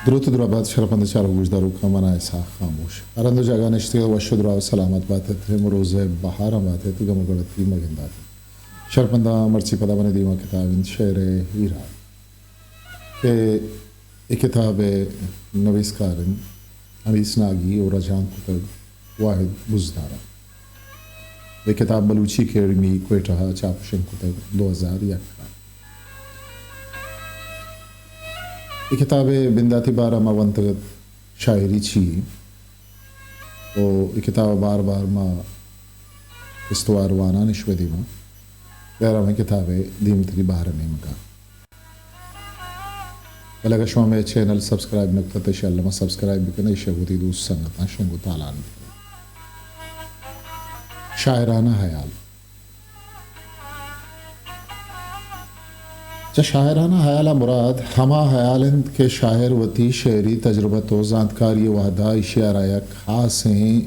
دروت ءُ دراہ بات شرپند چاروک گوشداروکاں، من آں اسحاق خاموش۔ ہر ہند ءُ جاگہ نشتگ ات، وش ءُ دراہ ءُ سلامت بات ات، رحم ءُ روزہ ءِ بہاراں بات ات، گم ءُ گڑتی مہ گندات ات۔ شرپنداں، مرچی پدا منی دیما کتاب انت شعر ءِ ہیرا کہ اے کتاب ءِ نویسکار انت انیس ناگی ءُ رجانک کتگ واحد بزدار ءَ۔ اے کتاب بلوچی اکیڈمی کوئٹہ ءَ چاپ ءُ شنگ کتگ دو ہزار یک ءَ۔ اے کتاب ءِ بنداتی بار ءَ ما ونتگ ات شاعری چی انت ءُ اے کتاب ءَ بار بار ما استوار وانان اش بہ دیما، بہرحال ہمے کتاب ءِ دیمتری بہر ءِ نیمگ ءَ۔ بلے اگاں شما مئے چینل سبسکرائب نہ کتگ، تہ ایشی ءَ الما سبسکرائب بکن، ایشی ءَ وتی دوست سنگتاں شنگ ءُ تالان بکن۔ شاعرانہ ہیال۔ چہ شاعرانہ ہیال ءَ مراد ہما ہیال انت کہ شاعر وتی شعری تجربت ءُ زانتکاری ءِ وہد ءَ ایشی ءَ را یک ہاسیں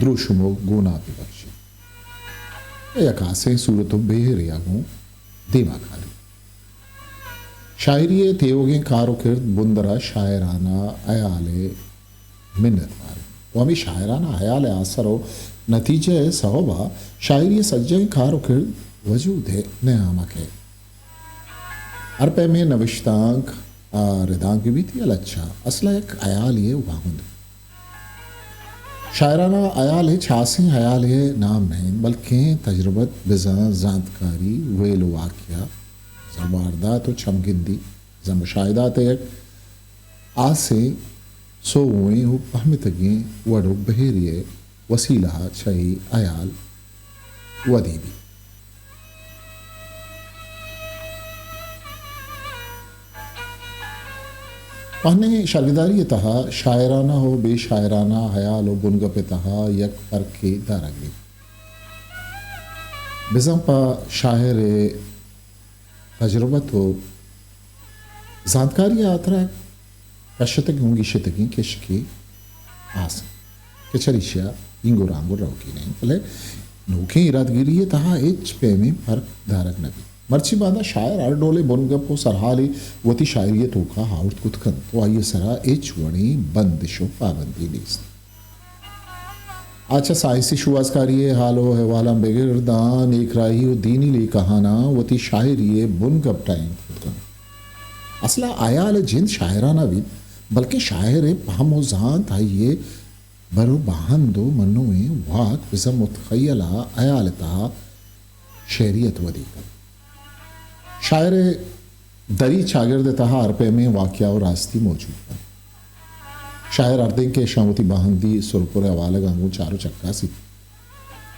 دروشم ءُ گوناپے بخشیت ءُ یک ہاسیں صورت ءُ بیہرے ءَ گوں دیما کاریت۔ شاعری ءِ تیوگیں کار ءُ کرد بندر ءَ شاعرانہ ہیال ءِ منت وار انت ءُ ہمے شاعرانہ ہیال ءِ آسر ءُ نتیجہ ءِ سوب ءَ شاعری ءِ سجہیں کار ءُ کرد وجود ءِ نیام ءَ کئیت۔ ہر پیمیں نبشتانک ءَ ردانک بہ بیت یا لچہ، اصل ءَ یک ہیالے ءِ واہند بیت۔ شاعرانہ ہیال ہچ ہاسیں ہیالے ءِ نام نہ انت، بلکیں تجربت، بزاں زانتکاری، ویل ءُ واقعہ، بزاں واردات ءُ چمگندی، بزاں مشاہدات ءِ یک ہاسیں سوگوئیں ءُ پہمتگیں وڑ ءُ بہیرے ءِ وسیلہ ءَ چہ اے ہیال ودی بیت۔ پہنیں شرگداری ءِ تہا شاعرانہ ءُ بے شاعرانہ ہیال ءُ بنگپ ءِ تہا یک پرکے دارگ بیت۔ بزاں پہ شاعر ءِ تجربت ءُ زانتکاری ءِ ہاترا کشتگ اوں گیشتگیں کشکے آس انت کہ چریشی ءَ اینگر آنگر روگی نہ انت، بلے نوکیں ایرادگیری ءِ تہا ہچ پیمیں پرک دارگ نہ بیت۔ مرچی باندا شاعر ہر ڈولیں بنگپ ءُ سرحالے وتی شاعری ءِ توکا آورت کت کنت ءُ آئی ءِ سرا ہچ وڑیں بندش ءُ پابندی نیست۔ آ چہ سائنسی شوہازکاری ءِ حال ءُ احوالاں بگر داں نیکراہی ءُ دینی لیکہاناں وتی شاعری ءِ بنگپ ٹاہینت کت کنت۔ اصل ءَ ہیال ءِ جند شاعرانہ بیت، بلکیں شاعر ءِ پہم ءُ زانت، آئی ءِ بر ءُ باہند ءُ منوئیں واک بزاں متخیل ءَ ہیال ءِ تہا شعریت ودی کنت۔ شاعر ءِ دری چاگرد ءِ تہا ہر پیمیں واقعہ ءُ راستی موجود بنت۔ شاعر ہردیں کہ اشاں وتی باہندی سرپر ءِ حوالگاں گوں چار ءُ چکاسیت،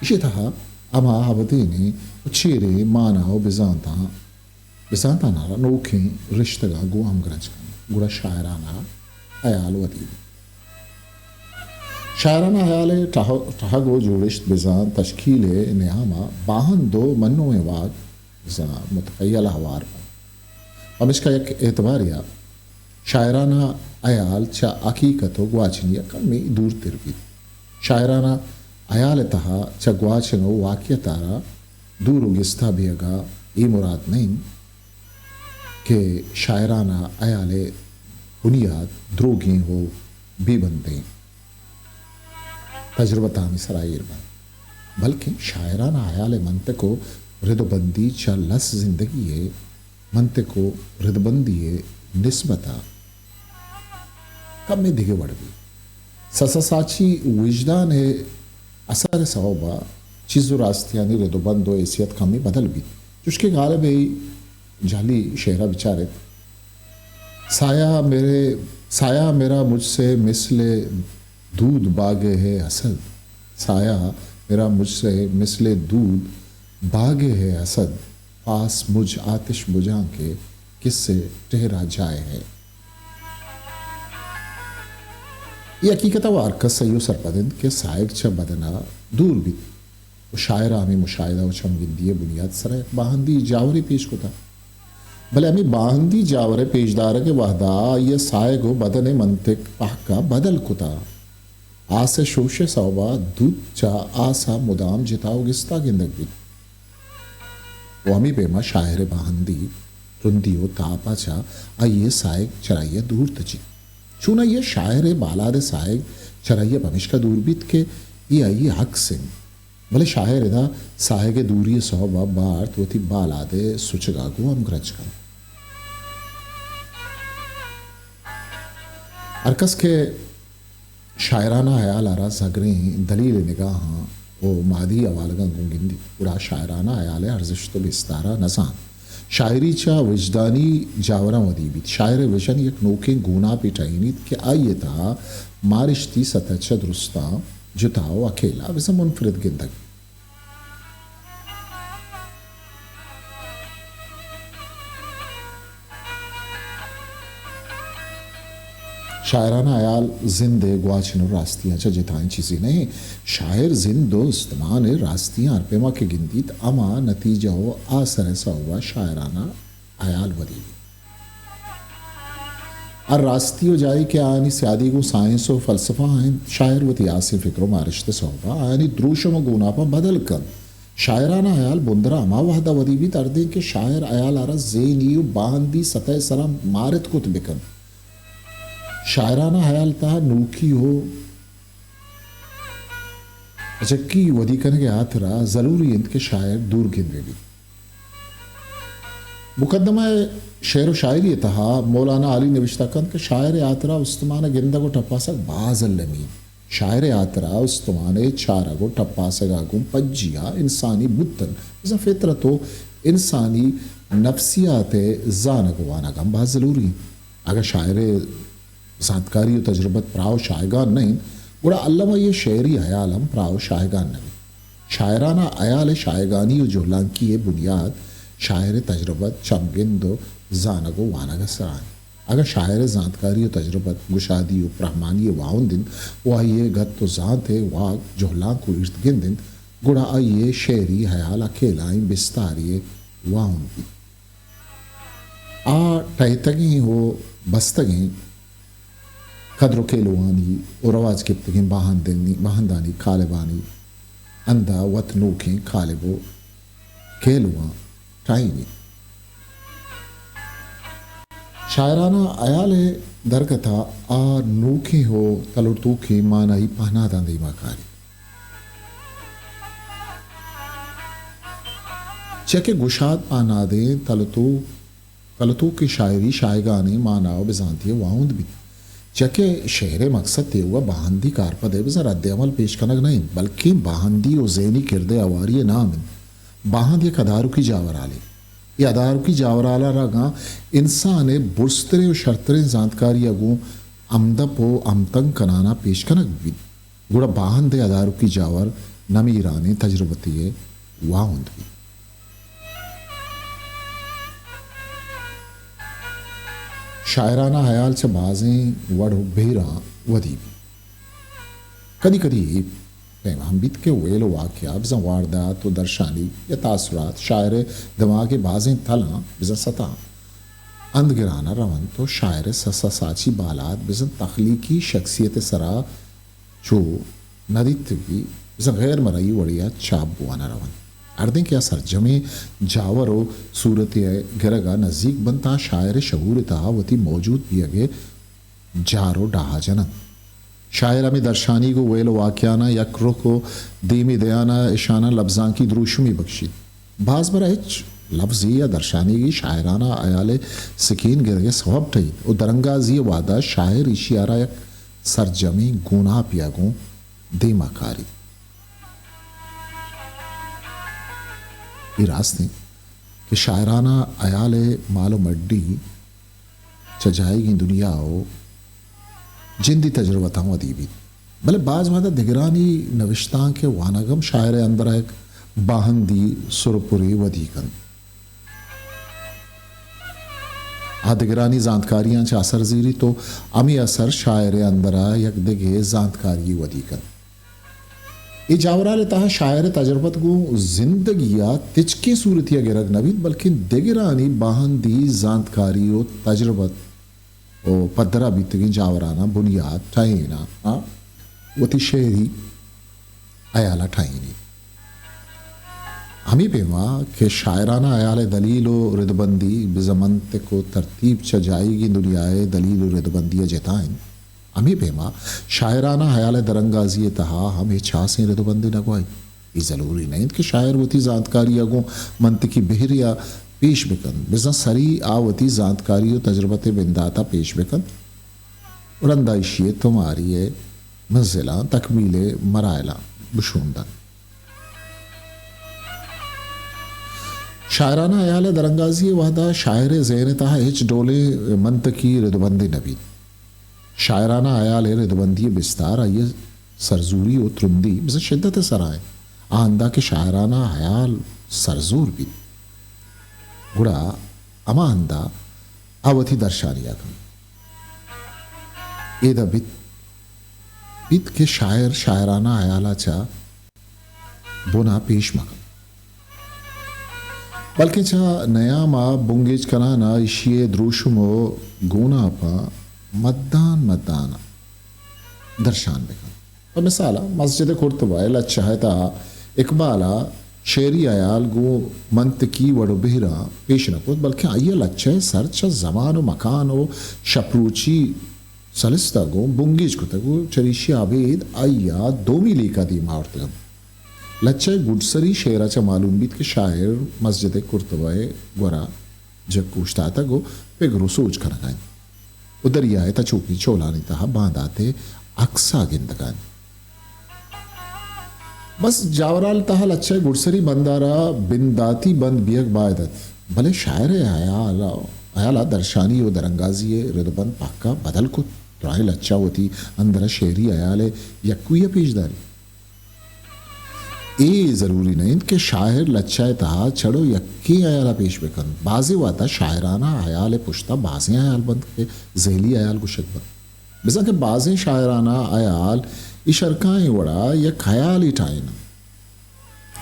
ایشی ءِ تہا ہما ابدینیں ءُ چیریں مانا ءُ بزانتاں، بزانتاں را نوکیں رشتگاں گوں ہمگرنچ کنت، گڑا شاعرانہ ہیال ودی بیت۔ شاعرانہ ہیال ءِ ٹہگ، ٹہگ ءُ جوڑشت بزاں تشکیل ءِ نیام ءَ باہند ءُ منوئیں واک بزاں متخیل ءَ ہوار بنت۔ پمیشکا یک اعتبارے ءَ شاعرانہ ہیال چہ حقیقت ءُ گواچنی ءَ کمے دورتر بیت۔ شاعرانہ ہیال ءِ تہا چہ گواچن ءُ واقعیت ءَ را دور ءُ گستا بیئگ ءَ اے مراد نہ انت کہ شاعرانہ ہیال ءِ بنیاد دروگیں ءُ بے بندیں تجربتانی سرا ایر بنت، بلکیں شاعرانہ ہیال ءِ منطق ءُ ردبندی چہ لس زندگی ءِ منطق ءُ ردبندی ءِ نسبت ءَ کمے دگہ وڑ بیت۔ سسا ساچی وجدان ءِ اثر ءِ سوب ءَ چیز ءُ راستیانی ردبند ءُ حیثیت کمے بدل بیت۔ چوشکہ غالب ءِ جہلی شعر ءَ بچار ات، سایہ میرے، سایہ میرا مجھ سے مثل دودھ باغ ہے حسد، سایہ میرا مجھ سے مثل دودھ باغ ہے حسد، پاس مجھ آتش بجھاں کے کس سے ٹھہرا جائے ہے۔ اے حقیقت ءَ ہر کس سہی ءُ سرپد انت کہ ساہگ چہ بدن ءَ دور بیت ءُ شاعر ءَ ہمے مشاہدہ ءُ چمگندی ءِ بنیاد ءِ سرا یک باہندی جاورے پیش کتگ۔ بلے ہمے باہندی جاور ءِ پیش دارگ ءِ وہد ءَ آئی ءَ ساہگ ءُ بدن ءِ منطق پہک ءَ بدل کتگ۔ آس ءِ شوش ءِ سوب ءَ دود چہ آس ءَ مدام جتا ءُ گستا گندگ بیت۔ ءُ ہمے پیما شاعر ءِ باہندی تندی و تاپ ء چہ آئی ء ساہگ چرائی ء دور تچیت۔ چونائی ء شاعر ء بالاد ء ساہگ چرائی ء پمیشکا دور بیت کہ اے آئی ء عکس انت۔ بلے شاعر ادا ساہگ ء دوری ء سوب ء بارت وتی بالاد ء سچگ ء گوں ہمگرنچ کنت۔ ہر کس کہ شاعرانہ ہیال ء را زگریں دلیل ء نگاہاں و مادی حوالگاں گوں گندیت، گڑا شاعرانہ ہیال ء ارزشت و بستار ء نہ زانت۔ شاعری چہ وجدانی جاوراں ودی بیت۔ شاعر ء وژن یک نوکیں گوناپے ٹہینیت کہ آئی ء تہا مارشتی سطح چہ درستاں جتا و اکیلا بزاں منفرد گندگ بیت۔ شاعرانہ ہیال زند ء گواچن و راستیاں چہ جتائیں چیزے نہ انت۔ شاعر زند و استمان ء راستیاں ہر پیما کہ گندیت، ہما نتیجہ و آسر ء سوب ء شاعرانہ ہیال ودی بیت۔ ہر راستی و جاہے کہ آیانی سیادی گوں سائنس و فلسفہ ء انت، شاعر وتی ہاسیں فکر و مارشت ء سوب ء آیانی دروشم و گوناپاں بدل کنت۔ شاعرانہ ہیال بندرا ہما وہد ء ودی بیت، ہردیں کہ شاعر ہیال ء را ذہنی و باہندی سطح ء سرا مارت کت بہ کنت۔ شاعرانہ ہیال تہا نوکی و اچکی ودی کنگ ء ہاترا ضروری انت کہ شاعر دور گند بہ بیت۔ مقدمہ شعر و شاعری ء تہا مولانا عالی نوشتہ کنت کہ شاعر ء ہاترا استمان ء گندگ و ٹپاسگ باز المی انت۔ شاعر ء ہاترا استمان ء چارگ و ٹپاسگ ء گوں پجیا انسانی بوتن، بزاں فطرت و انسانی نفسیات ء زانگ و وانگ ہم باز ضروری انت۔ اگاں شاعر ء زانتکاری و تجربت پراہ و شاہگان نہ انت، گڑا الم آئی ء شعری ہیال ہم پراہ و شاہگان نہ بیت۔ شاعرانہ ہیال ء شاہگانی و جہلانکی ء بنیاد شاعر ء تجربت، چمگند و زانگ و وانگ ء سرا انت۔ اگاں شاعر ء زانتکاری و تجربت گشادی و پرہمانی ء واہند انت و آئی ء گت و زانت ء واک جہلانک و ایرتگند انت، گڑا آئی ء شعری ہیال اکیلائیں بستارے ء واہند بیت۔ آ ٹہتگیں و بستگیں کدر و کیلوانی و رواج گپتگیں باہندانی، باہندانی کالبانی ہندا وت نوکیں کالب و کیلواں ٹہینیت۔ شاعرانہ ہیال ء درگت ء آ نوکیں و تلرتوکیں مانائی پہناداں دیما کاریت۔ چیا کہ گشاد پہنادیں تلتو، تلتوکیں شاعری شاہگانیں مانا و بزانتی ء واہند بیت۔ چیا کہ شعر ء مقصد تیوگا باہندی کارپد ء بزاں رد عمل پیش کنگ نہ انت، بلکیں باہندی و ذہنی کرد ء ہواری ء نام انت۔ باہند یک ادارکی جاورالے۔ اے ادارکی جاورال ء را گاں انسان ء برزتریں و شرتریں زانتکاری ء گوں ہمدپ و ہمتنگ کنان ء پیش کنگ بیت۔ گڑا باہند ء ادارکی جاور نمیرانیں تجربتے ء واہند بیت۔ شاعرانہ ہیال چہ بازیں وڑ و بیراں ودی بیت۔ کدی کدی اے پیم ہم بیت کہ ویل و واقعہ، بزاں واردات و درشانی یا تاثرات شاعر ء دماگ ء بازیں تلاں، بزاں سطحاں اندگران ء رونت و شاعر ء سسا ساچی بالاد، بزاں تخلیقی شخصیت ء سرا چو ندیتگی، بزاں غیر مرئی وڑے ء چاپ بوان ء رونت۔ ہردیں کہ آ سرجمیں جاور و صورت ء گرگ ء نزیک بنت، آ شاعر ء شعور ء تہا وتی موجود بیئگ ء جار و ڈاہ جننت۔ شاعر ہمے درشانیگ و ویل و واقعاناں یک رخ و دیمے دیان ء اشاناں لبزانکی دروشمے بکشیت۔ باز برا ہچ لبزے یا درشانیگے شاعرانہ ہیال ء سکین گرگ ء سوب ٹہیت و درانگازی ء وہدا شاعر ایشی ء را یک سرجمیں گوناپے ء گوں دیما کاریت۔ اے راست انت کہ شاعرانہ ہیال ء مال و مڈی چہ جاہیگیں دنیا و جندی تجربتاں ودی بیت، بلے باز وہدا دگرانی نبشتانک ء وانگ ہم شاعر ء اندر ء یک باہندی سرپرے ودی کنت۔ آ دگرانی زانتکاریاں چہ اثر زیریت و ہمے اثر شاعر ء اندر ء یک دگہ زانتکاری ودی کنت۔ اے جاورال ء تہا شاعر ء تجربت گوں زندگی ء تچکیں صورتی ء گرگ نہ بیت، بلکیں دگرانی باہندی زانتکاری و تجربت و پدرا بیتگیں جاوراناں بنیاد ٹہیناں آ وتی شعری ہیالا ٹہینیت۔ ہمے پیما کہ شاعرانہ ہیال ءِ دلیل و ردبندی بزاں منطق و ترتیب چہ جاہیگیں دنیا ءِ دلیل و ردبندی ءَ جتا انت، ہمے پیما شاعرانہ ہیال ءِ درانگازی ءِ تہا ہم ہچ ہاسیں ردبندے نہ گواہیت۔ اے ضروری نہ انت کہ شاعر وتی زانتکاری ءَ گوں منطقی بہرے ءَ پیش بہ کنت، بزاں سری آ وتی زانتکاری و تجربت ءِ بندات ءَ پیش بہ کنت و رندا ایشی ءِ تماری ءِ منزلاں، تکمیل ءِ مراحلاں بشون دنت۔ شاعرانہ ہیال ءِ درانگازی ءِ وہدا شاعر ءِ ذہن ءِ تہا ہچ ڈولیں منطقی ردبندے نہ بیت۔ شاعرانہ ہیال ءِ ردبندی ءِ بستار آئی ءِ سرزوری و ترندی بزاں شدت ءِ سرا انت۔ آ ہندا کہ شاعرانہ ہیال سرزور بیت، گڑا ہما ہندا آ وتی درشانی ءَ کنت۔ ایدا بیت، بیت کہ شاعر شاعرانہ ہیال ءَ چہ بنا پیش مہ کنت، بلکیں چہ نیام ءَ بنگیج کنان ءَ ایشی ءِ دروشم و گوناپاں مدان مدان ءَ درشان بہ کنت۔ پہ مثال ءَ مسجد قرطبہ ءِ لچہ ءِ تہا اقبال ءَ شعری ہیال گوں منطقی وڑ و بہراں پیش نہ کت، بلکیں آئی ءَ لچہ ءِ سر چہ زمان و مکان و شپ روچی سلست ءَ گوں بنگیج کتگ و چریشی ءَ ابید آئی ءَ دومی لیکہ دیم ءَ آورتگ انت۔ لچہ ءِ گڈسری شعر ءَ چہ معلوم بیت کہ شاعر مسجد قرطبہ ءِ گورا جک اوشتاتگ و پگر و سوج کنگ ءَ انت و دریا ءِ تچوکیں چولانی تہا باندات ءِ عکس ءَ گندگ ءَ انت۔ بس جاورھال تہا لچہ ءِ گڈسری بندار ءَ بنداتی بند بیگ باید ات، بلے شاعر ءِ ہیال ءَ، ہیال ءَ درشانی و درانگازی ءِ ردبند پہک ءَ بدل کت۔ درائیں لچہ وتی اندر ءَ شعری ہیال ءِ یکوئی ءَ پیش داریت۔ اے ضروری نہ انت کہ شاعر لچہ ءِ تہا چڑ و یکیں ہیال ءَ پیش بہ کنت۔ بازیں وہد ءَ شاعرانہ ہیال ءِ پشت ءَ بازیں ہیال بنت کہ ذیلی ہیال گوشگ بنت۔ بزاں کہ بازیں شاعرانہ ہیال ایشرکائیں وڑا یک ہیالے ٹاہین انت۔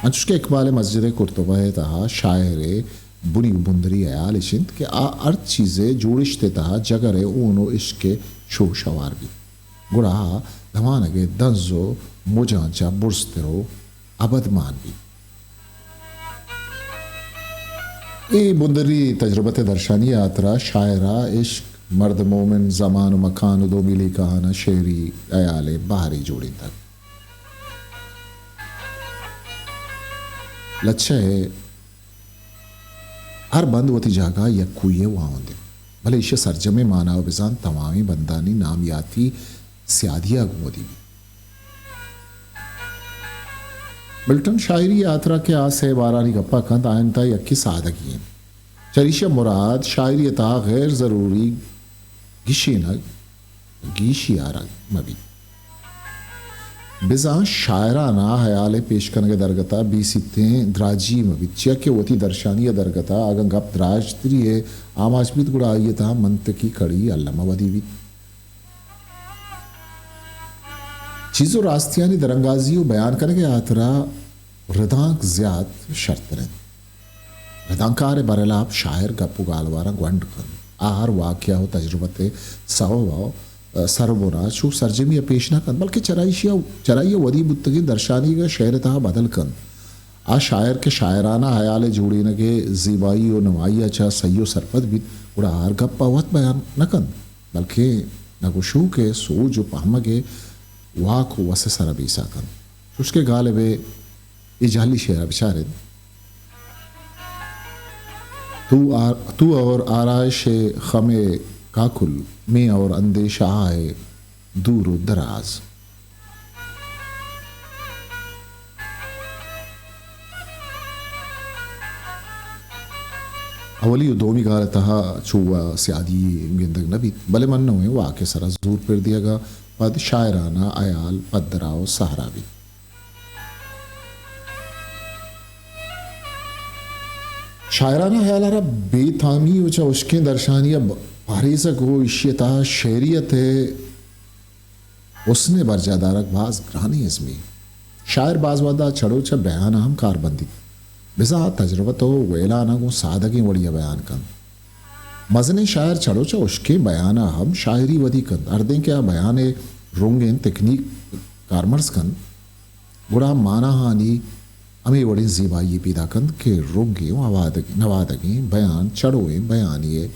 انچوش کہ اقبال ءِ مسجد قرطبہ ءِ تہا شاعر ءِ بنی و بندری ہیال اش انت کہ آ ہر چیز ءِ جوڑشت ءِ تہا جگر ءِ ہون و عشق ءِ شوش ہوار بیت، گڑا آ دمانگ ءِ دنز و مجاں چہ برزتر و ابدمان بیت۔ اے بندری تجربت ءِ درشانی ءِ ہاترا شاعر ءَ عشق، مرد مومن، زمان و مکان و دومی لیکہان ءَ شعری ہیال ءِ بہرے جوڑینتگ۔ لچہ ءِ ہر بند وتی جاگہ ءَ یکوئی ءِ واہند انت، بلے ایشی ءِ سرجمیں مانا و بزانت تمامیں بندانی نامیاتی سیادی ءَ گوں ودی بیت۔ ملٹن شاعری ءِ ہاترا کہ آ سئے بارانی گپ ءَ کنت، آیانی تہا یکے سادگی انت۔ چریشی ءَ مراد شاعری ءِ تہا غیر ضروری گیشینگ، گیشی آرگ مہ بیت۔ بزاں شاعرانہ ہیال ءِ پیش کنگ ءِ درگت ءَ بے سیتیں دراجی مہ بیت، چیا کہ وتی درشانی ءِ درگت ءَ اگاں گپ دراجتری ءِ آماچ بیت، گڑا آئی ءِ تہا منطقی کڑی الم ءَ ودی بیت۔ چیز و راستیانی درانگازی و بیان کنگ ءِ ہاترا ردانک زیات شرتر انت۔ ردانکار ءِ برھلاپ شاعر گپ و گالواراں گونڈ کنت۔ آ ہر واقعہ و تجربت ءِ سوب ءَ سر و بنا چو سرجمی ءَ پیش نہ کنت، بلکیں چرایشی ءَ، چرائی ءَ ودی بوتگیں درشانیگ ءَ شعر ءِ تہا بدل کنت۔ آ شاعر کہ شاعرانہ ہیال ءِ جوڑینگ ءِ زیبائی و نمائی ءَ چہ سہی و سرپد بیت، گڑا آ ہر گپ ءَ وت بیان نہ کنت، بلکیں نگوشوک ءِ سوج و پہمگ ءِ واک و وس ءِ سرا بیسا کنت۔ چوش کہ غالب ءِ اے جہلی شعر ءَ بچارت۔ تو آ-، تو اور آرائش خم کاکل، میں اور اندیشہ ہے دور و دراز۔ اولی و دومی گال ءِ تہا چو وا سیادی گندگ نہ بیت، بلے من نویں واک ءِ سرا زور پر دیگ ءَ پد شاعرانہ ہیال پدرا و سہرا بیت۔ شاعرانہ ہیال ءَ را بے تامی و چہ ہشکیں درشانی ءَ ب-، پاریزگ و ایشی ءِ تہا شعریت ءِ حسن ءِ برجاہ دارگ باز گرانیں ازمے۔ شاعر باز وھدا چڑ و چہ بیان ءَ ہم کار بندیت۔ بزاں آ تجربت و ویلاناں گوں سادگیں وڑی ءَ بیان کنت۔ مزنیں شاعر چڑ و چہ ہشکیں بیان ءَ ہم شاعری ودی کنت۔ ہردیں کہ آ بیان ءِ رنگیں تکنیک کارمرز کنت، گڑا ماناہانی ہمے وڑیں زیبائی ء پیداک انت کہ رنگیں و نوادگیں بیان چڑویں بیانی ء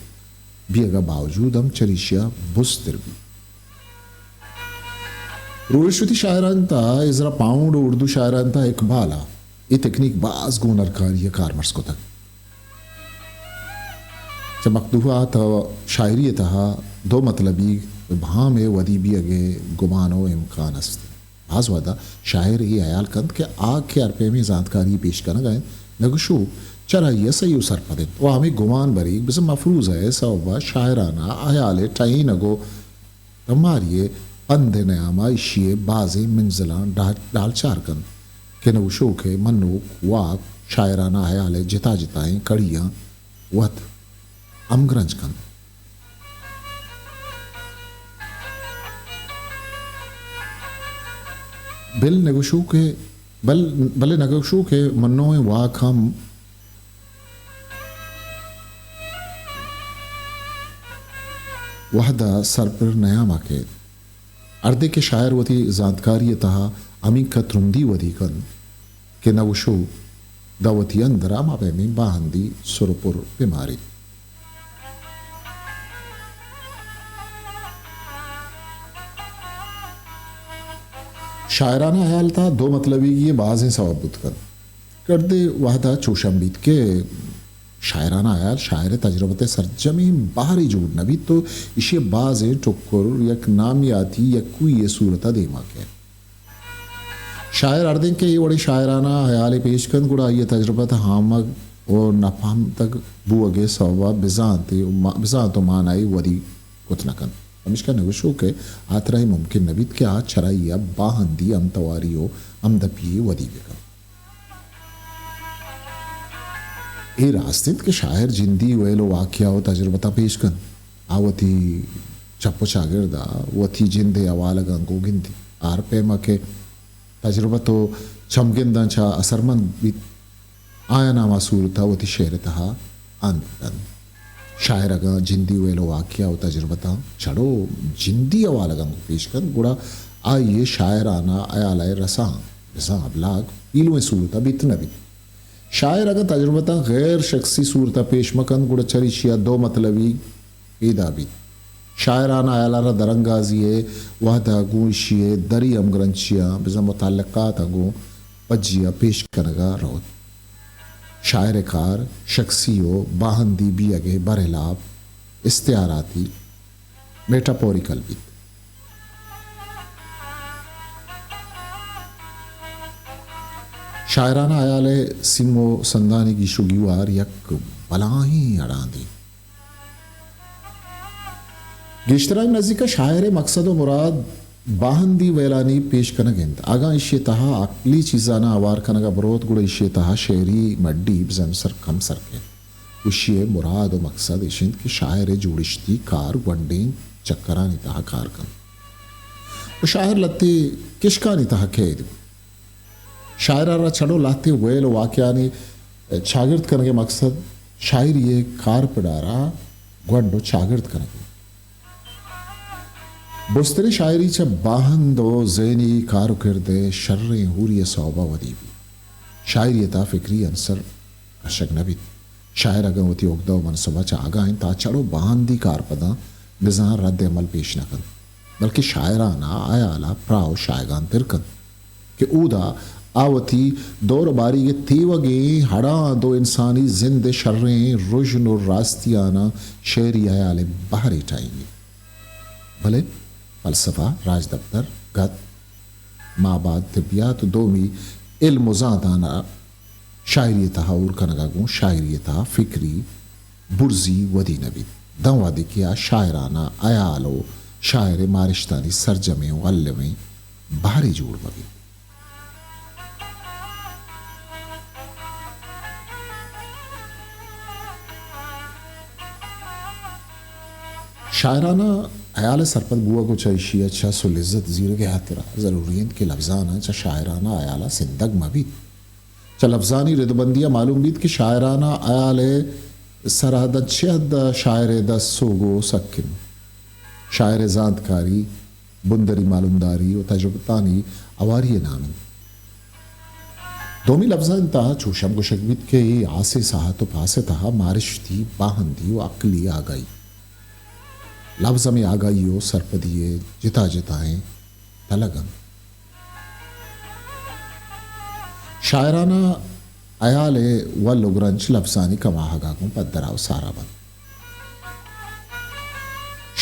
بیئگ ء باوجود ہم چریشی ء بزتر بیت۔ روش وتی شاعرانی تہا ازرا پاؤنڈ و اردو شاعرانی تہا اقبال ء اے تکنیک باز گوں ہنرکاری ء کارمرز کتگ۔ چہ مقدوحات ء شاعری ء تہا دو مطلبی ابہام ء ودی بیئگ ء گمان و امکان است۔ باز وہدا شاعر اے ہیال کنت کہ آ کہ ہر پیمیں زانتکاری پیش کنگ ء انت، نگوشوک چرائی ء سہی و سرپد انت و ہمے گمان بریگ بزاں مفروضہ ء سوب ء شاعرانہ ہیال ء ٹہینگ و کماری ء پند ء نیام ء ایشی ء بازیں منزلاں ڈال-، ڈالچار کنت کہ نگوشوک ء منوک واک شاعرانہ ہیال ء جتا جتائیں کڑیاں وت ہمگرنچ کنت۔ بل نگوشوک ء، بل، بلے نگوشوک ء منوئیں واک ہم وہد ء سرپر نیام ء کیت۔ ہردے کہ شاعر وتی زانتکاری ء تہا ہمینکہ ترندی ودی کنت کہ نگوشوک داں وتی اندر ء ہما پیمیں باہندی سر و پر بہ ماریت۔ شاعرانہ ہیال تہا دو مطلبیگی ء بازیں سوب بوت کنت۔ گڑدے وہدا چوش ہم بیت کہ شاعرانہ ہیال شاعر ء تجربت ء سرجمیں بہرے جوڑ نہ بیت و ایشی ء بازیں ٹکر یک نامیاتی یکوئی ء صورت ء دیما کیت۔ شاعر ہردیں کہ اے وڑیں شاعرانہ ہیالے پیش کنت، گڑا آئی ء تجربت ء ہامگ و نپہمتگ بوگ ء سوب ء بزانت ء ما-، بزانت و مانائی ودی کت نہ کنت۔ پمیشکا نگوشوک ء ہاترا اے ممکن نہ بیت کہ آ چرائی ء باہندی ہمتواری و ہمدپی ء ودی بہ کنت۔ اے راست انت کہ شاعر جندی ویل و واقعہ و تجربتاں پیش کنت۔ آ وتی چپ و چاگرد ء وتی جند ء حوالگاں گوں گندیت۔ آ ہر پیم ء کہ تجربت و چمگنداں چہ اثرمند بیت، آیاں ہما صورت ء وتی شعر ء تہا ہند کنت۔ شاعر اگاں جندی ویل و واقعہ و تجربتاں چڑو جندی حوالگاں گوں پیش کنت، گڑا آئی ء شاعرانہ ہیال ء رساں بزاں ابلاگ پیلویں صورت ء بیت نہ بیت۔ شاعر اگاں تجربتاں غیر شخصی صورت ء پیش مہ کنت، گڑا چریشی ء دو مطلبی پیدا بیت۔ شاعرانہ ہیال ء را درانگازی ء وہد ء گوں ایشی ء دری ہمگرنچیاں بزاں متعلقاتاں گوں پجی ء پیش کنگ ء روت۔ شاعر ء کار شخصی و باہندی بیئگ ء برہلاپ استعاراتی، میٹافوریکل، بیت۔ شاعرانہ ہیال ء سیم و سندانی گیش و گیوار یک بلاہیں اڑاندے۔ گیشترانی نزیک ء شاعر ء مقصد و مراد باہندی ویلانی پیش کنگ انت۔ اگاں ایشی ء تہا عقلی چیزاناں ہوار کنگ ء بروت، گڑا ایشی ء تہا شعری مڈی بزاں سر کم سر کیت۔ ایشی ء مراد و مقصد ایش انت کہ شاعر ء جوڑشتی کار گونڈیں چکرانی تہا کار کنت و شاعر لہتے کشکانی تہا قید بیت۔ شاعر ء را چڑو لہتے ویل و واقعانی چاگرد کنگ ء مقصد شاعری ء کارپڑ ء را گونڈ و چاگرد کنگ انت۔ بزتریں شاعری چہ باہند و ذہنی کار و کرد ء شریں ہوری ء سوب ء ودی بیت۔ شاعری ء تہا فکری عنصر کشگ نہ بیت۔ شاعر اگاں وتی اگدہ و منصب ء چہ آگاہ انت، آ چڑو باہندی کارپداں بزاں رد عمل پیش نہ کنت، بلکہ شاعرانہ ہیال ء پراہ و شایگان تر کنت کہ اودا آ وتی دور ء باریگ ء تیوگیں ہڑاں دو انسانی زند ء شریں رژن و راستیاناں شعری ہیال ء بہرے ٹائینیت۔ بلے فلسفہ، راجدپتر، گد، مابعد طبیات و دومی علم و زانتان ء شاعری ء تہا ہور کنگ ء گوں شاعری ء تہا فکری برزی ودی نہ بیت، داں وہدے کہ آ شاعرانہ ہیال و شاعر ء مارشتانی سرجمیں و المیں بہرے جوڑ مہ بیت۔ شاعرانہ ہیال ء سرپد بوگ و چہ ایشی ء چس و لذت زیرگ ء ہاترا ضروری انت کہ لبزاناں چہ شاعرانہ ہیال ء سندگ مہ بیت۔ چہ لبزانی ردبندی ء معلوم بیت کہ شاعرانہ ہیال ء سرحداں چہ حد ء شاعر ء دست سوگو سک انت۔ شاعر ء زانتکاری، بندری معلومداری و تجربتانی ہواری ء نام انت۔ دومی لبزانی تہا چوش ہم گوشگ بیت کہ اے آسیں ساہت و پاس ء تہا مارشتی، باہندی و عقلی آگاہی۔ لبز ہمے آگاہی و سرپدی ء جتا جتائیں تلگ انت۔ شاعرانہ ہیال ء ول و گرنچ لبزانی کماہگ ء گوں پدرا و سارا بنت۔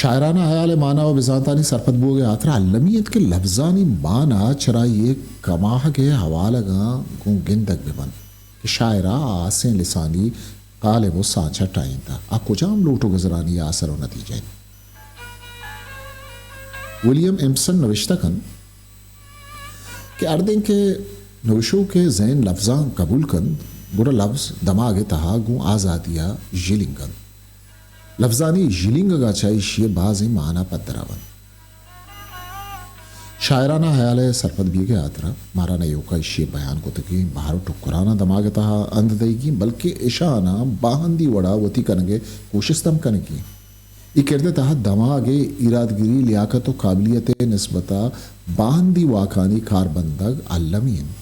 شاعرانہ ہیال ء مانا و بزانتانی سرپد بوگ ء ہاترا المی انت کہ لبزانی مانا چرائی ء کماہگ ء حوالگاں گوں گندگ بہ بنت کہ شاعر ء آسیں لسانی قالب و سانچہ ٹاہینتہ، آ کجام لوٹ و گزرانی آسر و نتیجہ انت۔ ولیم ایمپسن نوشتہ کنت کہ ہردیں کہ نوشوک ء ذہن لبزاں قبول کنت، گڑا لبز دماگ ء تہا گوں آزادی ء ژیلینگ کنت۔ لبزانی ژیلینگگ ء چہ ایشی ء بازیں مانا پدرا بنت۔ شاعرانہ ہیال ء سرپد بیگ ء ہاترا ماران ایوکا ایشی ء بیان کتگیں بہر و ٹکراناں دماگ ء تہا ہند دئیگی، بلکیں اشاناں باہندی وڑا وتی کنگ ء کوشست ہم کنگی۔ اے کرد ء تہا دماگ ء ایرادگری، لیاقت و قابلیت ء نسبت ء باہندی واکانی کار بندگ المی انت،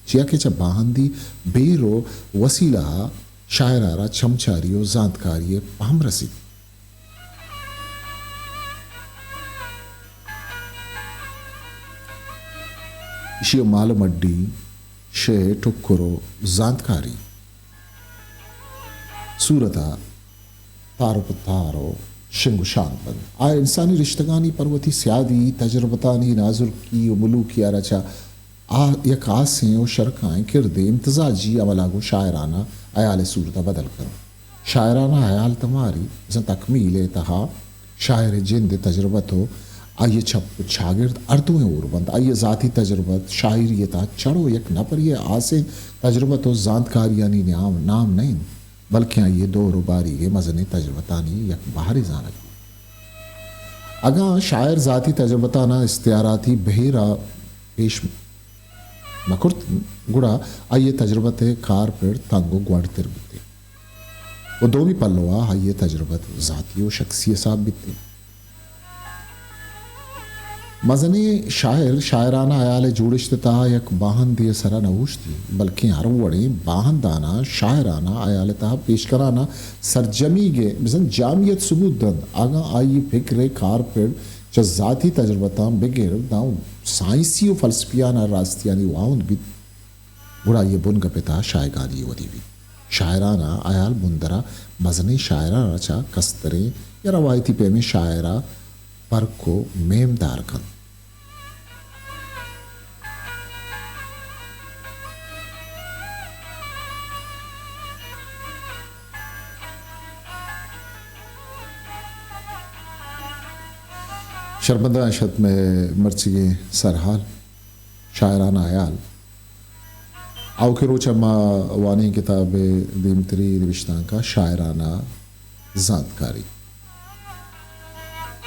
چیا کہ چہ باہندی بیر و وسیلہ ء شاعر ء را چمچاری و زانتکاری ء پہم رسیت۔ ایشی ء مال و مڈی، شے، ٹکر و زانتکاری صورت ء تار و پتار و شنگ و شانگ بنت۔ آ انسانی رشتگانی پر وتی سیادی، تجربتانی نازرکی و ملوکی ء را چہ آ یک آسیں و شرکائیں کردے امتزاجی عمل ء گوں شاعرانہ ہیال ء صورت ء بدل کنت۔ شاعرانہ ہیال تماری بزاں تکمیل ء تہا شاعر ء جند ء تجربت و آئی ء چپ و چاگرد ہر دوئیں ہور بنت۔ آئی ء ذاتی تجربت شاعری ء تہا چڑ و یک نپری ء آسیں تجربت و زانتکاریانی نام، نام نہ انت، بلکیں آئی ء دور و باریگ ء مزنیں تجربتانی یک بہرے زانگ بیت۔ اگاں شاعر ذاتی تجربتاناں استعاراتی بہیر ء پیش مہ کرت، گڑا آئی ء تجربت ء کار پڑ تنگ و گونڈتر بیت و دومی پلو ء آئی ء تجربت ذاتی و شخصی حساب بیت۔ مزنیں شاعر شاعرانہ ہیال ء جوڑشت ء تہا یک باہندے ء سرا نہ اوشتی، بلکیں ہر وڑیں باہنداناں شاعرانہ ہیال ء تہا پیش کنان ء سرجمیگ ء بزاں جامعیت ثبوت دنت۔ اگاں آئی ء فکر ء کار پڑ چہ ذاتی تجربتاں بگر داں سائنسی و فلسفیانہ راستیانی واہند بیت، گڑا آئی ء بنگپ ء تہا شایگانی ودی بیت۔ شاعرانہ ہیال بندرا مزنیں شاعراں را چہ کستریں یا روایتی پیمیں شاعرا پرک و میم دار کنت۔ شرمندہ اش ات مئے مرچیگیں سرحال، شاعرانہ ہیال۔ آؤکیں روچ ء ما وانیں کتاب ء دیمتری نبشتانک ء شاعرانہ زانتکاری۔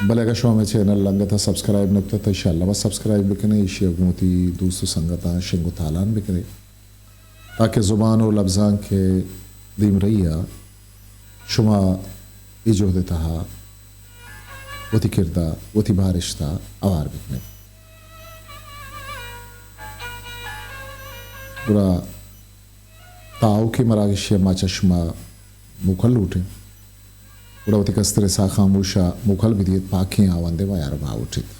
بلے اگاں شما مئے چینل انگت ء سبسکرائب نہ کتگ، تہ انشاءاللہ ما سبسکرائب بکنے، ایشی ء گوں وتی دوست و سنگتاں شنگ و تالان بکنے، تاکہ زبان و لبزانک ء دیمرئی ء شما اے جہد ء تہا وتی کرد ء وتی بارشت ء ہوار بکنے۔ گڑا تا آؤکیں مراگشے ء ما چہ شما موکل لوٹیں۔ گڑا وتی کستریں ساہ خاموش ء موکل بدیت، پاکیں ہاوند ء میار ء باہوٹ ایت۔